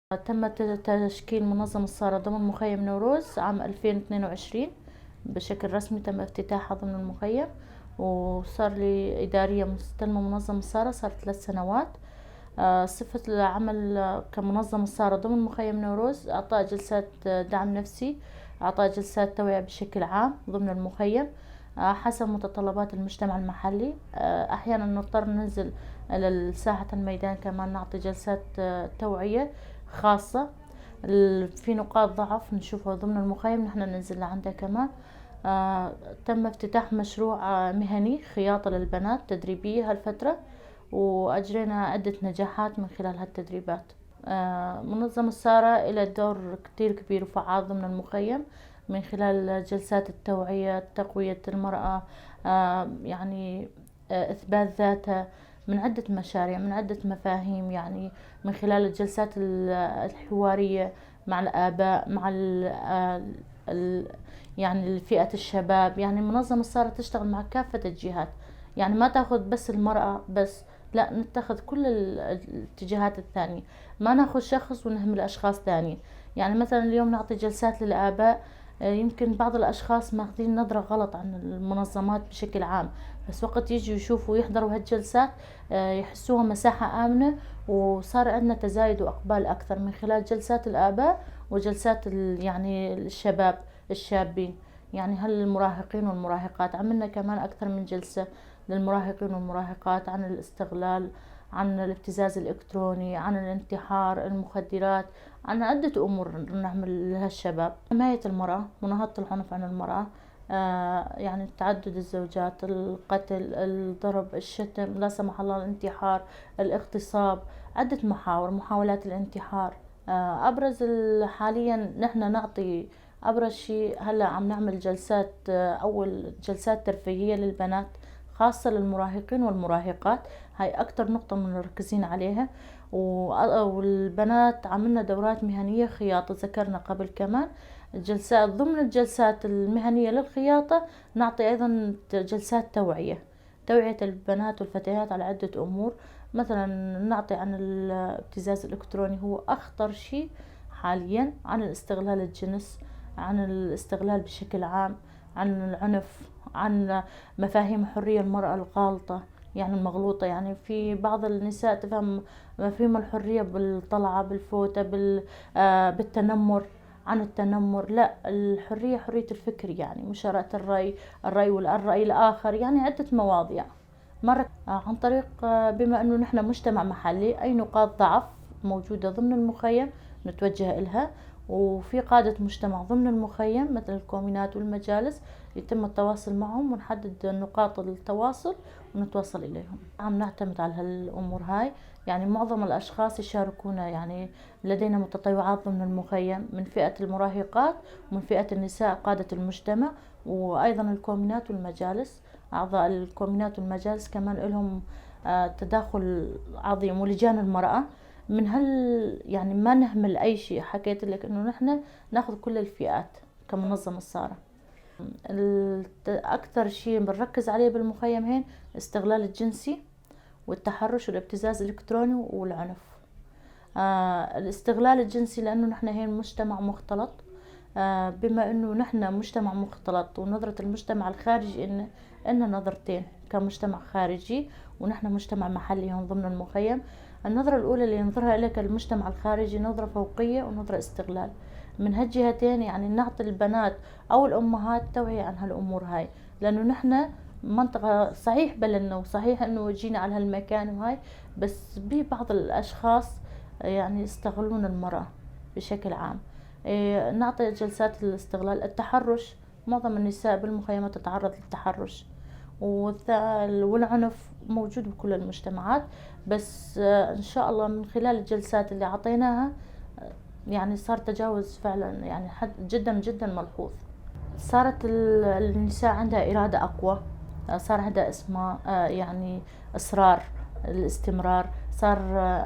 تم تشكيل منظمة سارة ضمن مخيم نوروز عام 2022 بشكل رسمي، تم افتتاحها ضمن المخيم، وصار لي إدارية مستلمة منظمة سارة صار 3 سنوات. صفة العمل كمنظمة سارة ضمن مخيم نوروز إعطاء جلسات دعم نفسي، إعطاء جلسات توعية بشكل عام ضمن المخيم، حسب متطلبات المجتمع المحلي. أحيانا نضطر ننزل إلى ساحة الميدان كمان نعطي جلسات توعية خاصة. في نقاط ضعف نشوفها ضمن المخيم نحن ننزل لعندها كمان. تم افتتاح مشروع مهني خياطة للبنات تدريبية هالفترة، وأجرينا عدة نجاحات من خلال هالتدريبات. منظمة سارة إلها دور كتير كبير وفعال ضمن المخيم من خلال جلسات التوعية، تقوية المرأة، إثبات ذاتها من عدة مشاريع، من عدة مفاهيم، من خلال الجلسات الحوارية مع الآباء، مع فئة الشباب. منظمة سارة تشتغل مع كافة الجهات، ما تاخذ بس المرأة بس، لا نتخذ كل الاتجاهات الثانية، ما ناخذ شخص ونهمل أشخاص ثانية. مثلا اليوم نعطي جلسات للآباء، يمكن بعض الأشخاص ماخذين نظرة غلط عن المنظمات بشكل عام، بس وقت يجوا يشوفوا ويحضروا هالجلسات، يحسوها مساحة آمنة، وصار عندنا تزايد وأقبال أكثر من خلال جلسات الآباء وجلسات الشباب الشابين، هالمراهقين والمراهقات. عملنا كمان أكثر من جلسة للمراهقين والمراهقات عن الاستغلال، عن الابتزاز الإلكتروني، عن الانتحار، المخدرات، عن عدة أمور نعمل لها الشباب. حماية المرأة، مناهضة العنف عن المرأة، تعدد الزوجات، القتل، الضرب، الشتم، لا سمح الله الانتحار، الاغتصاب، عدة محاور، محاولات الانتحار. أبرز حاليا نحن نعطي أبرز شيء هلا عم نعمل جلسات، أول جلسات ترفيهية للبنات خاصة للمراهقين والمراهقات، هاي أكتر نقطة مركزين عليها. والبنات عملنا دورات مهنية خياطة، ذكرنا قبل كمان جلسات، ضمن الجلسات المهنية للخياطة نعطي أيضا جلسات توعية، توعية البنات والفتيات على عدة أمور. مثلا نعطي عن الابتزاز الإلكتروني، هو أخطر شيء حاليا، عن الاستغلال الجنس، عن الاستغلال بشكل عام، عن العنف، عن مفاهيم حرية المرأة الغالطة، يعني المغلوطة. في بعض النساء تفهم مفاهيم الحرية بالطلعة، بالفوتة، بالتنمر، عن التنمر. لا، الحرية حرية الفكر، مشاركة الرأي، الرأي والرأي الآخر، عدة مواضيع. مرة عن طريق، بما أنه نحن مجتمع محلي، أي نقاط ضعف موجودة ضمن المخيم نتوجه إلها، وفي قادة مجتمع ضمن المخيم مثل الكومينات والمجالس يتم التواصل معهم ونحدد نقاط التواصل ونتواصل إليهم. عم نعتمد على هالأمور هاي، معظم الأشخاص يشاركونا، لدينا متطوعات ضمن المخيم من فئة المراهقات ومن فئة النساء قادة المجتمع، وأيضا الكومينات والمجالس. أعضاء الكومينات والمجالس كمان لهم، تداخل عظيم، ولجان المرأة. من هال ما نهمل أي شيء، حكيت لك إنه نحن ناخذ كل الفئات كمنظمة سارة. أكثر شيء بنركز عليه بالمخيم هين الاستغلال الجنسي والتحرش والابتزاز الإلكتروني والعنف. الاستغلال الجنسي لأنه نحن هين مجتمع مختلط، بما إنه نحن مجتمع مختلط ونظرة المجتمع الخارجي إن نظرتين كمجتمع خارجي ونحن مجتمع محلي هون ضمن المخيم. النظرة الأولى اللي ينظرها لك المجتمع الخارجي نظرة فوقية ونظرة استغلال. من هالجهتين نعطي البنات أو الأمهات توعية عن هالأمور هاي، لأنه نحن منطقة صحيح بلدنا وصحيح إنه جينا على هالمكان وهاي، بس ببعض الأشخاص يستغلون المرأة بشكل عام. نعطي جلسات الاستغلال، التحرش، معظم النساء بالمخيمات تتعرض للتحرش والعنف موجود بكل المجتمعات، بس، إن شاء الله من خلال الجلسات اللي عطيناها، صار تجاوز فعلا، حد جدا جدا ملحوظ. صارت النساء عندها إرادة أقوى، صار عندها إصرار الاستمرار، صار،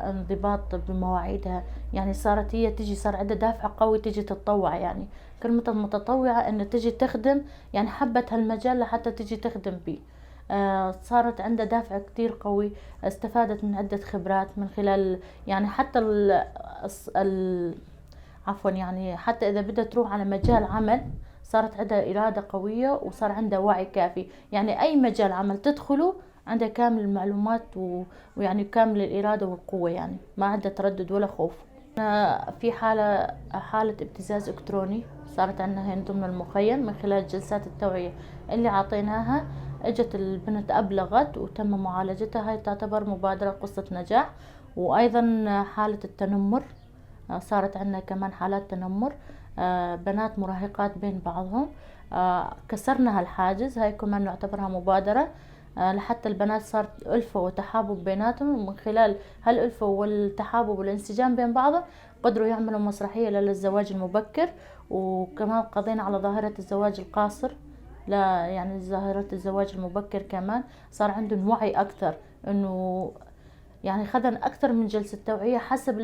انضباط بمواعيدها، صارت هي تجي، صار عندها دافع قوي تجي تتطوع، كلمة المتطوعة إنه تجي تخدم، حبت هالمجال لحتى تجي تخدم بيه. صارت عندها دافع كتير قوي، استفادت من عدة خبرات من خلال يعني حتى ال ال عفوا يعني حتى إذا بدها تروح على مجال عمل صارت عندها إرادة قوية وصار عندها وعي كافي. يعني أي مجال عمل تدخله عندها كامل المعلومات ويعني كامل الإرادة والقوة، يعني ما عندها تردد ولا خوف. في حالة ابتزاز إلكتروني صارت عندنا هين ضمن المخيم من خلال جلسات التوعية اللي عطيناها، اجت البنت أبلغت وتم معالجتها، هاي تعتبر مبادرة قصة نجاح. وأيضا حالة التنمر، صارت عندنا كمان حالات تنمر، بنات مراهقات بين بعضهم، كسرنا هالحاجز، هاي كمان نعتبرها مبادرة، لحتى البنات صارت ألفة وتحابب بيناتهم، ومن خلال هالألفة والتحابب والانسجام بين بعضهم قدروا يعملوا مسرحية للزواج المبكر. وكمان قضينا على ظاهرة الزواج القاصر، لا يعني ظاهرة الزواج المبكر كمان صار عندهم وعي أكثر، إنه خذن أكثر من جلسة توعية حسب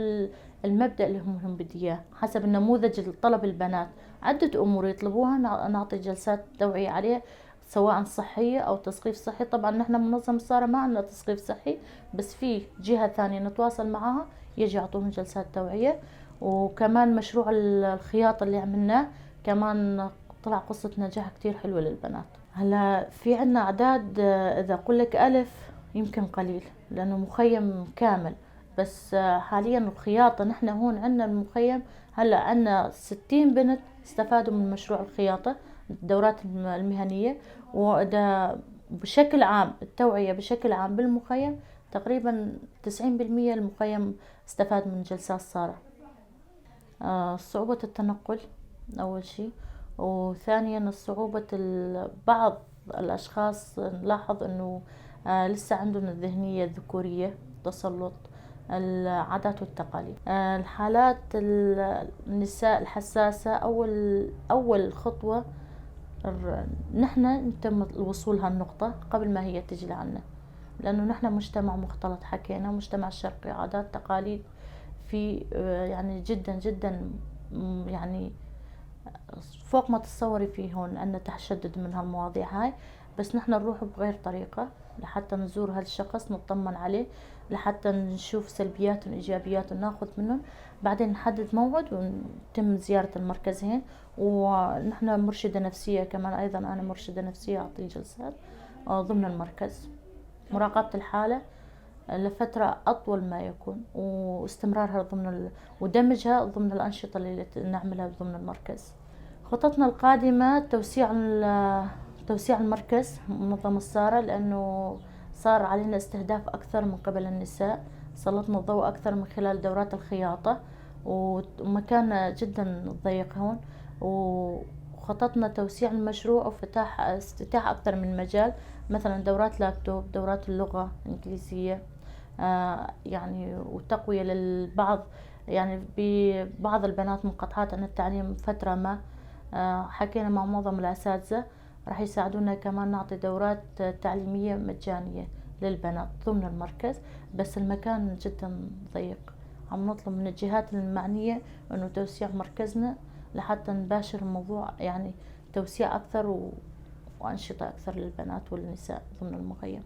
المبدأ اللي هم بدي إياه، حسب النموذج اللي طلب البنات، عدة أمور يطلبوها نعطي جلسات توعية عليها سواء صحية أو تثقيف صحي. طبعا نحن منظمة سارة ما عندنا تثقيف صحي، بس في جهة ثانية نتواصل معاها يجي يعطوهم جلسات توعية. وكمان مشروع الخياطة اللي عملناه كمان طلع قصة نجاح كتير حلوة للبنات. هلا في عنا أعداد، إذا أقول لك 1000 يمكن قليل لأنه مخيم كامل، بس حاليا الخياطة نحن هون عنا المخيم هلا عنا 60 بنت استفادوا من مشروع الخياطة، الدورات المهنية. وإذا بشكل عام التوعية بشكل عام بالمخيم تقريبا 90% المخيم استفاد من جلسات سارة. صعوبة التنقل أول شيء، وثانيا صعوبة بعض الأشخاص نلاحظ إنه، لسه عندهم الذهنية الذكورية، تسلط العادات والتقاليد. الحالات النساء الحساسة أول خطوة نحن نتم الوصول لهالنقطة قبل ما هي تجي لعنا، لأنه نحن مجتمع مختلط، حكينا مجتمع شرقي، عادات تقاليد في، جدا جدا فوق ما تتصوري فيه هون عندنا تشدد من هالمواضيع هاي، بس نحن نروح بغير طريقة لحتى نزور هالشخص، نطمن عليه، لحتى نشوف سلبياتهم وإيجابياتهم ناخذ منهم، بعدين نحدد موعد ونتم زيارة المركز هين. ونحن مرشدة نفسية كمان، أيضا أنا مرشدة نفسية أعطي جلسات، ضمن المركز. مراقبة الحالة لفترة أطول ما يكون، واستمرارها ضمن ودمجها ضمن الأنشطة اللي نعملها ضمن المركز. خططنا القادمة توسيع المركز منظمة سارة، لأنه صار علينا استهداف أكثر من قبل النساء، سلطنا الضوء أكثر من خلال دورات الخياطة، ومكاننا جدا ضيق هون. وخططنا توسيع المشروع افتتاح أكثر من مجال، مثلا دورات لابتوب، دورات اللغة الإنجليزية، وتقوية للبعض، ببعض البنات منقطعات عن التعليم فترة ما، حكينا مع معظم الأساتذة راح يساعدونا كمان نعطي دورات تعليمية مجانية للبنات ضمن المركز، بس المكان جدا ضيق. عم نطلب من الجهات المعنية إنه توسيع مركزنا لحتى نباشر الموضوع، توسيع أكثر وأنشطة أكثر للبنات والنساء ضمن المخيم.